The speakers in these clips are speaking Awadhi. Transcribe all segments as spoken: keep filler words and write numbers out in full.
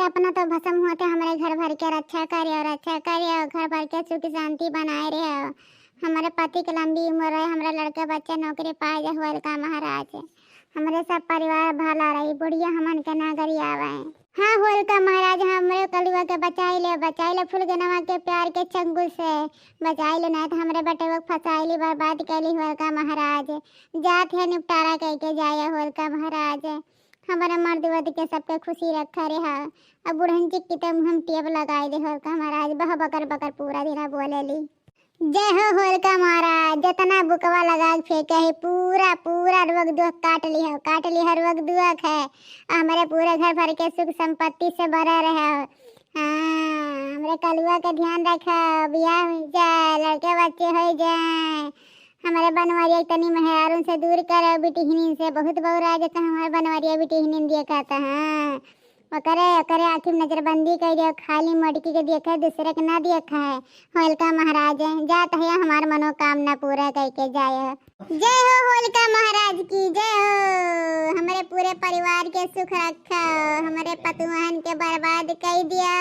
अपना तो भसम होते हमरे घर भर के रक्षा करियो, रक्षा करियो, घर भर के सुख शांति बनाए रहो। हमरे पति के लंबी उम्र रहे, हमरे लड़के बच्चे नौकरी पाए जाए होलिका महाराज, हमरे सब परिवार भला रही, बुढ़िया हमन के ना गरियावे। हाँ होलिका महाराज, हमरे कलुआ के बचाई ले, बचाई ले फुलगनवा के प्यार के चंगुल से, बचाई ले, नहीं तो हमरे बेटवा के फंसाई ली, बर्बाद कैली होलिका महाराज। जात है निपटारा कह के जाए होलिका महाराज। हमरे मर्द वर्द के सबके खुशी रखा रहा। अब बुढ़न चिक्की ते मुँह में टेप लगाए दे होलिका महाराज, बह बकर बकर पूरा दिना बोले ली। जय हो होलिका महाराज, जितना बुकवा लगा के फेंके है पूरा पूरा रोग दुख काट ली हो, काट ली हो रोग दुख है। हमरे पूरे घर भर के सुख संपत्ति से भरे रहे हो। हाँ, हमरे कलुआ के ध्यान रखो, बियाह हो जाए, लड़के बच्चे हो जाए। हमरे बनवरिया के तनी मेहरारून से दूर करो, बिटिहनिन से बहुत बौरा जाता हमार बनवरिया बिटिहनिन देखा था। हाँ, ओकरे ओकरे आँखी में नजरबंदी कर दियो, खाली मोटकी के देखे, दूसरे के ना देखा है। होलिका महाराज जात है, हमार मनोकामना पूरा करके जाए। जय हो होलिका महाराज की जय हो। हमरे पूरे परिवार के सुख रखो, हमरे पतुहन के बर्बाद कर दिया।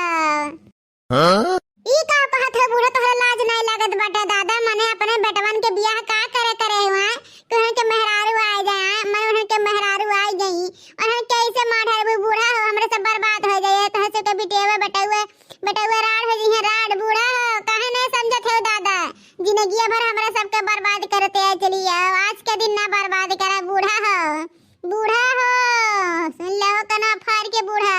हाँ? ई का कहत है बूढ़ा, तोहरा लाज नहीं लागत बाटे दादा? मने अपने बेटवन के बियाह का करे करे हुआ, तोहन के मेहरारू आ जाए, मने उन्हन के मेहरारू आ गई, उन्हन कैसे मार है वो बूढ़ा हो, हमरे सब बर्बाद हो जाए, तोहन से के बिटेवे बेटवे, बेटवे राड़ हो जइहे राड़, बूढ़ा हो, काहे नहीं समझत है दादा? जिंदगिया भर हमरा सबके बर्बाद करते आ चली आओ, आज के दिन ना बर्बाद करा बूढ़ा हो। बूढ़ा हो, सुन लो कना फाड़ के बूढ़ा,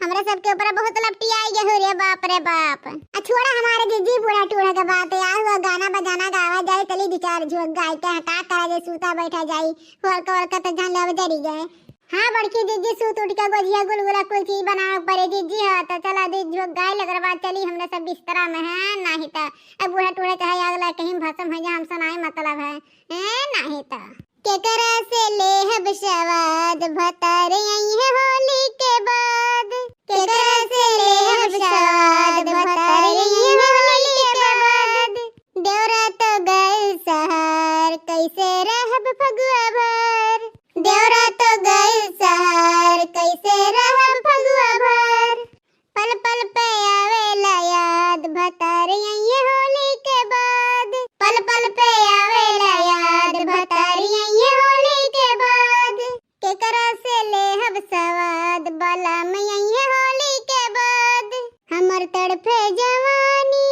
हमरा सबके ऊपर बहुत लपटी आई गए हो रे बाप रे बाप। आ छोड़ा हमारे जीजी बूढ़ा टूढ़ा के बात, आ हुआ गाना बजाना गावा जाए, चली दो चार झोंक गाय के हटा करा जे सूता बैठा जाई, होलका होलका तो जान लेवे जरी गए। हाँ बड़की जीजी सूत उठ के गोजिया गुलगुला कुल चीज बनावे के पड़े जीजी हो, तो चला दो झोंक गाय लगल बाद चली हमने सब बिस्तरा में है, नहीं तो अब बूढ़ा टूढ़ा चाहे अगला कहीं भसम हो जाए, हमसे नहीं मतलब है, हैं, नहीं तो। केकरा से लेहब सवाद भतार अइहे होली के बाद, केकरा से लेहब सवाद भतार अइहे होली के बाद। देवरा तो गइल सहार, कैसे रहब फगुआ भर, देवरा तो गइल सहार, कैसे रहब फगुआ भर। पल पल पे आवेला याद भतार अइहे होली के बाद, पल पल पे आवेला याद भतार अइहे होली के बाद। केकरा से लेहब सवाद बलम अइहे होली के बाद। हमर तड़फे जवानी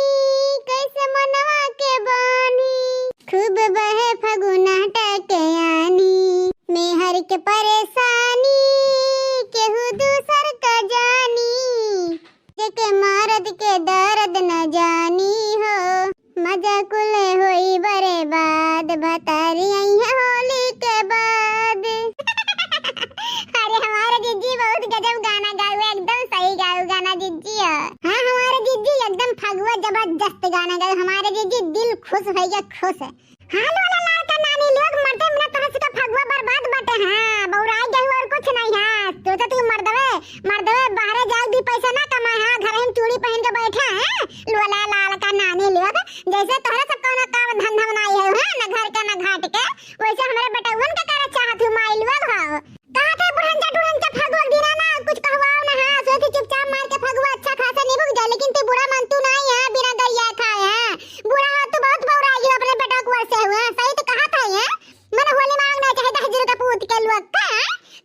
कैसे मनवा के बानी, खूब बहे फगुना टकयानी, मेहर के परेशानी केहू दूसर का जानी, जेके मरद के दर्द न जानी हो, मजा कुल होई बर्बाद, भतारी अइहे होली के बाद। अरे हमारे जीजी बहुत गजब गाना गावे, एकदम सही गावे गाना जीजी है। हाँ हमारे जीजी एकदम फगुआ जबरदस्त गाना गावे, हमारे जीजी दिल खुश हो गया खुश। हाँ लोला लाल का नानी लोग, मर्दे मिला तरह से का फगुआ बर्बाद बाटे। हाँ बौराई गई और कुछ नहीं। हाँ सोचा तू मर्दवे, मर्दवे बाहरे जाए भी पैसा ना कमाए। हाँ घर में चूड़ी पहन के बैठा है लोला लाल का नानी लोग। जैसे तोहरा सब कौनो काम धंधा बनाई है, हाँ ना घर का ना घाट के, वैसे हमरे बेटउन के करे चाहत हूँ माई लोग। हाँ कहा थे बुढ़ंचा टुढ़ंचा फगुआ दिना ना कुछ कहवाओ ना। हाँ सोची चुपचाप मार के फगुआ अच्छा खासा निभुक जाए, लेकिन तू बुढ़ा मन तू ना है बिना गरिया खाए। हाँ बूढ़ा हो तू बहुत बौराई हो अपने बेटा कुंवर से हुए, सही तो कहा था ये। मन होली मांगना चाहे दस हजार का पूत के लोग का,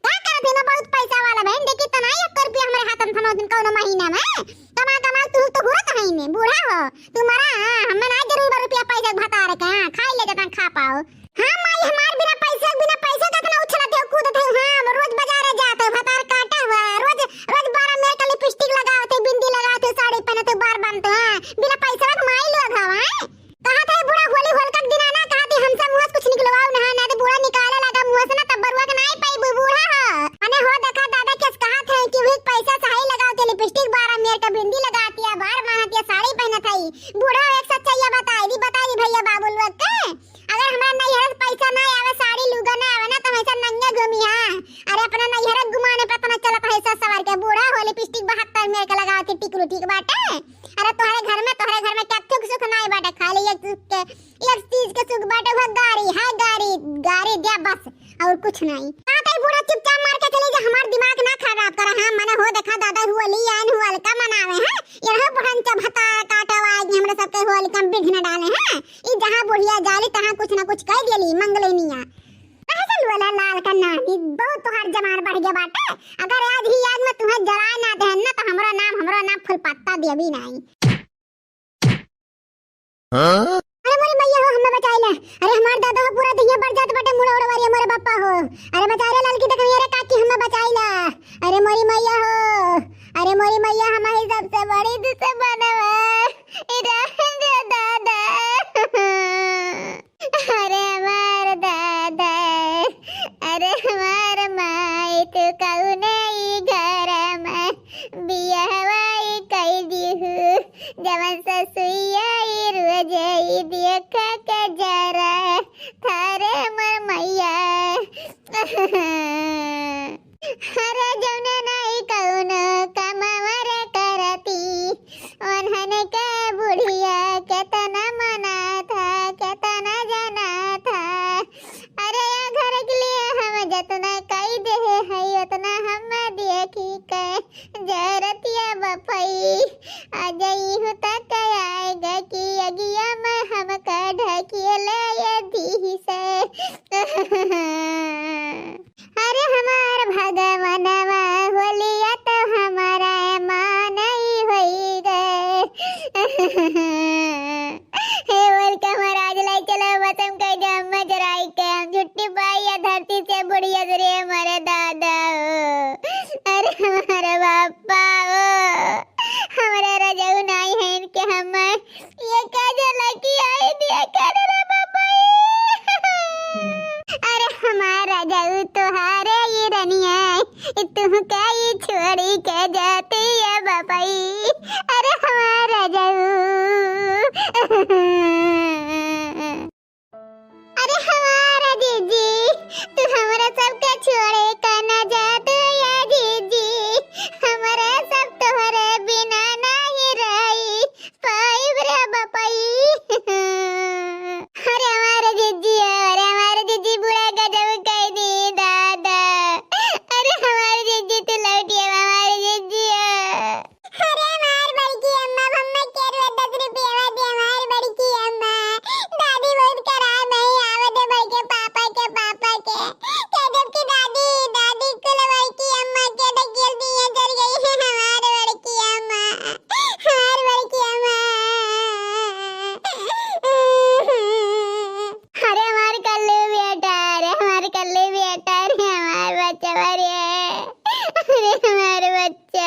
का करत है ना बहुत पैसा वाला बहन, देखी तो ना एक रुपया हमरे हाथ में थनो दिन कौनो महीना में। कमा कमा तू तो हुरत है ने, बूढ़ा हो तू मरा। हाँ, हमें ना जरूर बा रुपया पैसा भतार के, हाँ, खाई ले जतना खा पाओ। हाँ माई हमार बिना पैसे, बिना पैसे का इतना उछलत हो कूदत हो। हाँ रोज बाजारे जात हो, भतार काटा हुआ है, रोज रोज बारह मेर का लिपस्टिक लगावत हो, बिंदी लगावत हो, साड़ी पहनत हो, बार बनत हो। हाँ बिना पैसा का माई लोग हो। हाँ कहा था बूढ़ा होली होलका के दिना ना कहा थी हमसे मुँह से कुछ निकलवाओ ना, ना तो बूढ़ा निकाले लगा मुँह से ना तब बरुआ के नहीं पाई बू-, बूढ़ा हो। अने हो देखा दादा केस कहा थे कि वही पैसा से हाई लगावत है, लिपस्टिक बारह मेर का बिंदी लगावत है, बार बनत है, साड़ी पहनत है। बूढ़ा एक सच्चाइया बताई दी, बताई दी भैया बाबू लोग के। अगर हमरा नैहर से पैसा ना आवे, साड़ी लुगा ना आवे ना, तो हम ऐसा नंगे घूमी। हाँ अरे अपना नैहर घुमाने पे इतना चलत है सस सवार के। बूढ़ा हो लिपस्टिक बहत्तर मेर के लगावत है, टिकलू ठीक बाटे। अरे तोहरे घर में, तोहरे घर में क्या सुख सुख नाई बाटे, खाली एक सुख के, एक चीज के सुख बाटे, वो गाड़ी है, गाड़ी, गाड़ी दिया बस, और कुछ नहीं। का कही बूढ़ा चुपचाप मार के चली जा, हमार दिमाग ना खराब। अब करा हाँ, मने हो देखा दादा, होली आइन, होलिका मनावे हैं। ये रहो बुढ़न चबता काटवा, आज हमरे सबके होलिका में विघ्न डाले हैं। ई जहाँ बुढ़िया जाली, तहाँ कुछ ना कुछ कह देली मंगलेनिया। कहे से लुअला लाल का नानी, बहुत तोहार जमान बढ़ गया बाटे। अगर आज ही आज में तुम्हें जराए ना देहन ना, तो हमरो नाम, हमरो नाम फूल पत्ता देवी नाई। हाँ? अरे मोरी मैया हो, हमें बचाइला। अरे हमार दादा हो, पूरा दहिया बढ़ जात बाटे, मुड़ा उड़वा रही हमारे बापा हो। अरे बचाइला लाल की, देख मेरे काकी, हमें बचाइला। अरे मोरी मैया हो, अरे मोरी मैया, हमारी सबसे बड़ी दुश्मन है। ई रहन दे दादा। अरे हमार दादा, अरे हमार माई, तू कउने ई घर में बियाहवा ई कई दिहू, जवन ससुइया ई रोज ई देख के जरा थारे मोर मैया। अरे जौने नाई कौनो कमावर करती, उन्हन के बुढ़िया केतना मना था, केतना जना था। अरे या घर के लिए हम जतना कई देहे है, उतना हम देखी के जरतिया बपई। आ जइहू तक आएगा कि अगिया में हमका ढकिले ये दीही से। अरे हमार भगवनवा, होलिया तो हमारा मान ही होई गए। हे होलिका महाराज, लाई चलो भसम कई दे अम्मा जराई के, हम छुट्टी पाई या धरती से बुढ़िया रे मरे दादा हो। अरे हमारे बापा हो, हमारे रजऊ नाई है इनके हम ये का जला की आई दिया कर रे बाबा। अरे हमारा जाऊ तोहारे ये रनिया, ई तुहका ई छोड़ी के जाती है बाबाई। अरे हमारा जाऊ। अरे हमारा जीजी, तू हमरा सबके छोड़े का ना जा तू या जीजी, हमरा सब तोहरे बिना नाही रही पाइब रे बपई। अरे हमारा जीजी, अरे हमारा जीजी, बुरा गजब कह दी दादा। अरे हमारा जीजी, तू लौटिया हमारा जीजी। अरे हमार बड़की अम्मा, मम्मा के रुआ दस रुपया दे, हमार बड़की अम्मा। दादी बहुत खराब है, आवे दे बड़के पापा के, पापा के। कह देब कि दादी, दादी कुल बड़की अम्मा के ढकेल दिए, जर गई है हमार बड़की अम्मा, हमार बड़की अम्मा। अरे हमार कल्लू बेटा, अरे हमार कल्लू बेटा, अरे हमार बच्चा, अरे, अरे हमार बच्चा।